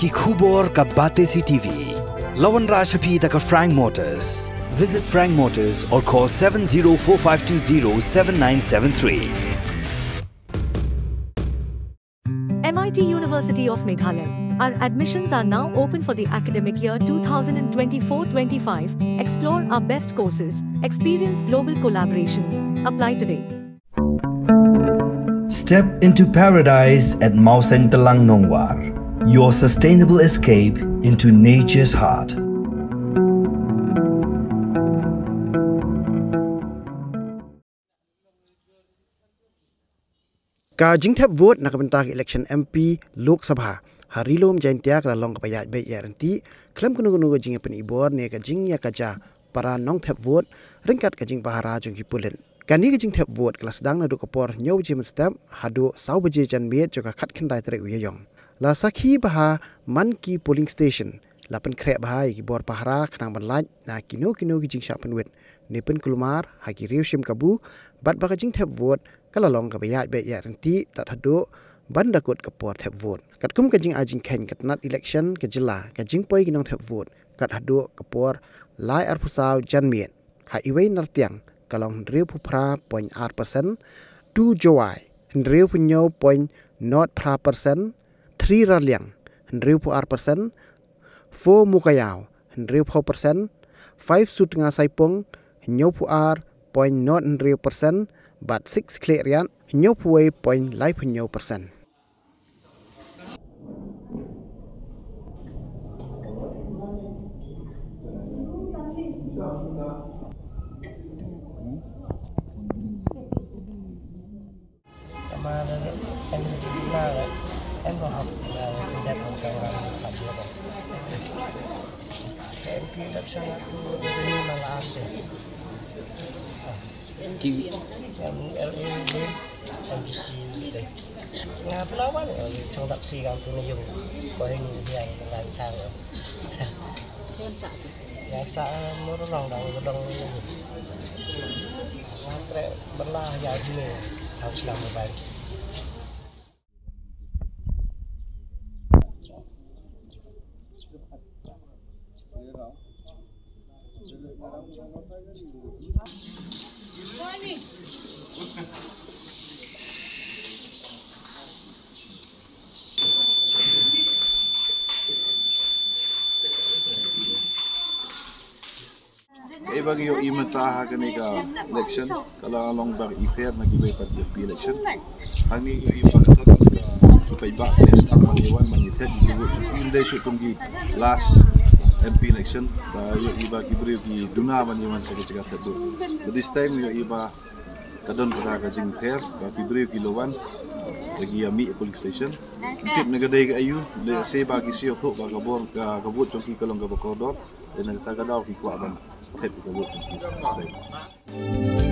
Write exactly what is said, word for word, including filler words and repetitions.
Ki khubor ka Batesi T V. La wanrah sha phi da ka Frank Motors. Visit Frank Motors or call seven zero four five two zero seven nine seven three. M I T University of Meghalaya. Our admissions are now open for the academic year two thousand twenty-four twenty-five. Explore our best courses, experience global collaborations. Apply today. Step into paradise at Mawsyntelang Nongwar, your sustainable escape into nature's heart. Ka jingthep vote na ka bynta ka election M P Lok Sabha ha Ri-lum Jaiñtia ka la long kaba ïaid beit ïaid ryntih khlem kano kano ka jingïapynibor ne ka jingïakajia para nongthep vote ryngkat ka jingpahara jong ki pulit. Kane ka jingthep vote ka la sdang naduh ka por hynñiew baje mynstep haduh saw baje janmiet jong ka khatkhyndai tarik u Ïaïong. La sakhi ba ha man ki polling station la pynkhreh bha ïa ki bor pahara khnang ban lait na kino kino ki jingshah pynwit ne pynkulmar ha ki riew shim kabu, bad ba ka jingthep vote ka la long kaba ïaid beit ïaid ryntih tad haduh ban da kut ka por thep vote. Katkum ka jingai jingkheiñ ka tnat election ka jylla, ka jingpoi ki nongthep vote kat haduh ka por lai arphew saw janmiet ha Iwei Nartiang ka long hynriewphew phra point ar percent, Two Jowai hynriewphew hynñiew point nod phra percent, Three Raliang hynriewphew ar percent, Four Mowkaiaw hynriewphew percent, Five Sutnga Saipung hynñiewphew ar point nod hynriew percent, bad Six Khliehriat hynñiewphew wei point laiphew hynñiew percent. Ki M L A dei, M D C dei. Nga pynlawan ïa u chong dap si kam tu na yung. Ko hing hiang chong dap chang ïa. Nga sa mur long dang dong. Nga kre berlah ïa jine. Tau silang mobile. Kaei ba ngi ïohi mynta ha kane ka election ka la long ba i pher na kiwei pat ki election. Hangne ngi ïohi ba ka don ka paidbah ka sdang ban ïa wan ban ïa test ki vote, ki ym dei shuh kum ki last M P election ba ïohi ba ki briew ki duna ban ïa wan sha ka jaka test vote. But this time ngi ïohi ba ka don kata ka jingpher ba ki briew ki la wan ba ki ïa mih polling station. Tip na ka dei ka aïu, lehse ba ki shu ïathuh ba ka bor ka, ka vote jong ki ka long kaba kordor. Te na kata ka daw ki kwah ban thep ka vote jong ki.